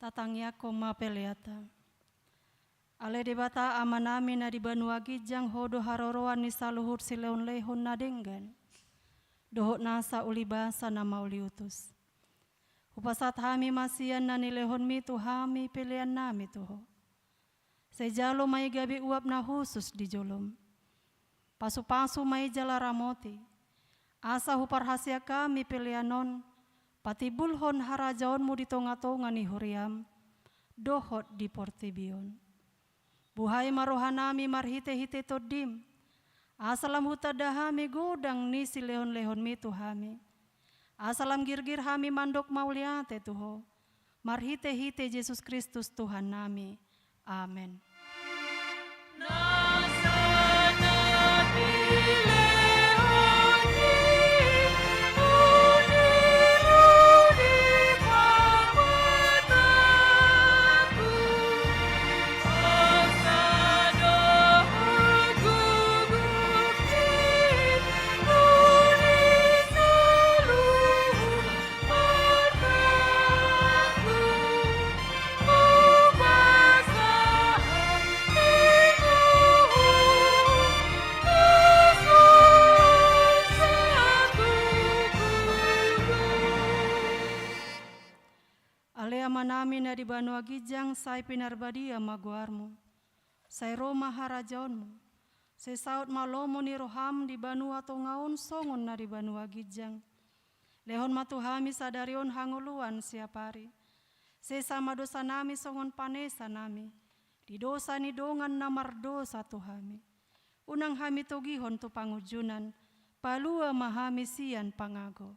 Tatangiangkon ma peleanta. Ale Debata Amanami na di banua ginjang, Ho do haroroan ni saluhut silehonlehon na denggan dohot nasa ulibasa na mauliutus. Hupasahat hami ma sian na nilehonMi tu hami peleannami tu Ho. Sai jalo ma i gabe uap na hushus di joloM. Pasupasu ma i jala ramoti, asa huparhaseang hami pelean on patimbulhon harajaonMu di tongatonga ni huriaM dohot di portibi on. Buhai ma rohanami marhitehite TondiM, asa lam hutanda hami godang ni silehonlehonMi tu hami, asa lam girgir hami mandok mauliate tu Ho, marhitehite Jesus Kristus Tuhannami. Amen. Ale Amanami na di banua ginjang, sai pinarbadia ma goarMu. Sai ro ma harajaonMu. Sai saut ma lomo ni rohaM di banua tonga on songon na di banua ginjang. Lehon ma tu hami sadari on hangoluan siapari. Sesa ma dosanami songon panesanami di dosa ni dongan na mardosa tu hami. Unang hami togihon tu pangunjunan, palua ma hami sian pangago.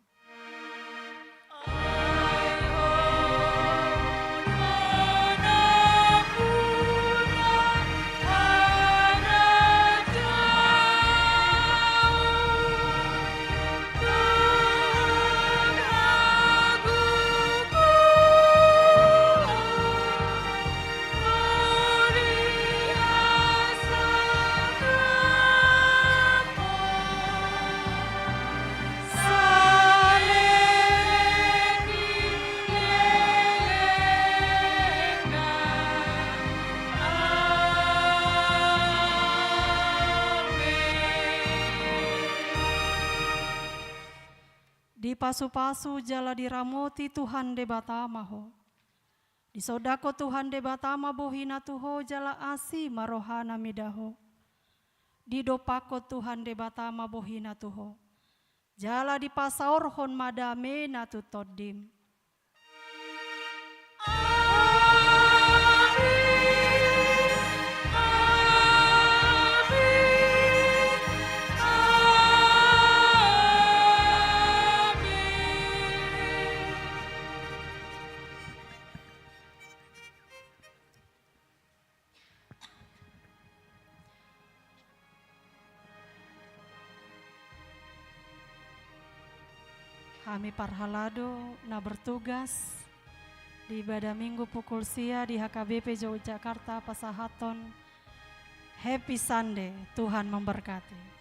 Dipasupasu jala diramoti Tuhan Debata ma ho. Disondangkon Tuhan Debata ma bohiNa tu ho jala asi ma rohaNa mida ho. Didompakkon Tuhan Debata ma bohiNa tu ho jala dipasaorhon ma dameNa tu tondim. Hami parhalado na bertugas di ibadah Minggu pukul sia di H K B P Yogyakarta pasahathon Happy Sunday, Tuhan memberkati.